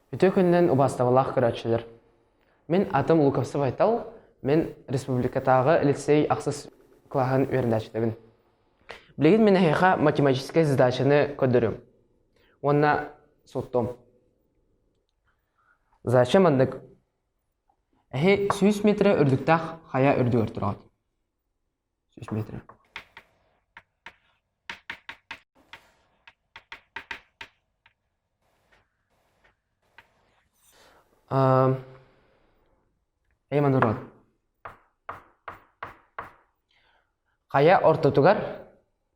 Үтүө күнүнэн убаастабыллаах көрөөччүлэр! Мин атым Луковцев Айтал, мин республикатааҕы лицей ахсыс кылааһын үөрэнээччитэбин. Билигин мин эһиэхэ математическай задачаны көрдөрүөм уонна суоттуом. Задача маннык. Эһи 100 метрэ үрдүктээх хайа үрдүгэр тураҕыт. 100 метрэ. Эйман урут. Хайа ортотугар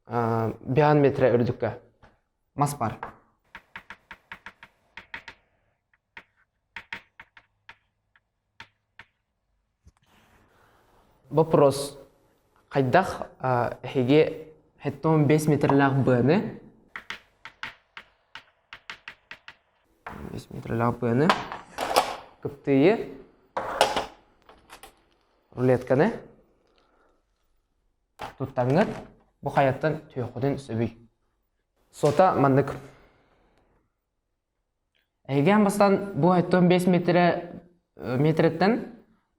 биан метрэ үрдүккэ мас бар. Вопрос. Хайдах эһиги 75 метрлээх быаны 5 метрлээх быаны кыптыйы рулетканы туттаҥҥыт бу хайаттан түһүөххүтүн сөбүй. Суота маннык. Эһиги аан бастаан бу 75 метрэ метрэттэн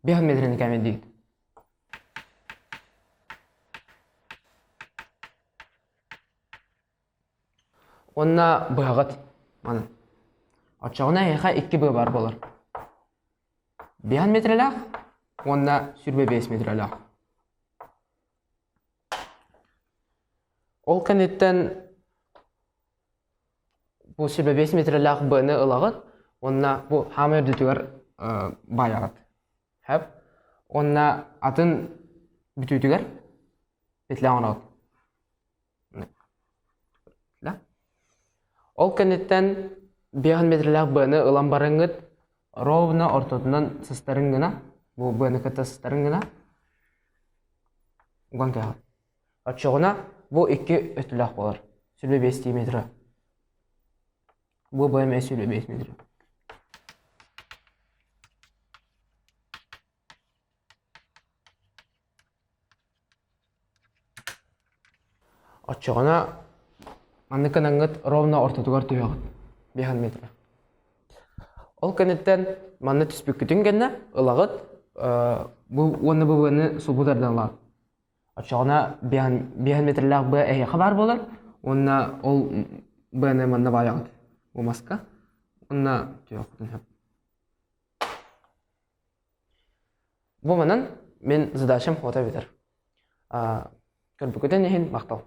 5 метрени кээмэйдиигит. Уонна быһаҕыт маны. Оччоҕуна эһиэхэ икки быа баар буолар. 5 метрэлээх уонна 25 метрэлээх. Ол кэнниттэн Бу 25 метрэлээх быаны ылаҕыт уонна бу хаамай үрдүтүгэр баайаҕыт. Хэп. Уонна атын бүтүүтүгэр петля оҥороҕут. Ол кэнниттэн 5 метрэлээх быаны ылан бараҥҥыт ровно ортотунан сыстарын гына, бу быаны кытта сыстарын гына уган кээҕит. Оччоҕуна бу икки өттүлээх буолар. 25 метра. Бу БМС 25 метра. Оччоҕуна маннык гынаҥҥыт ровно ортотугар түһэҕит. 5 метра. Ол кэнниттэн манна түспүккүтүн кэннэ ылаҕыт бу уонна бу быаны сулбу тардан ылаҕыт. Оччоҕуна биэһэн метрлээх быа эһиэхэ баар буолар уонна ол быаны манна баайаҕыт бу маска уонна түһүөххүтүн сөп. Бу манан мин задачам хото бүтэр. Көрбүкүтүн иһин махтал.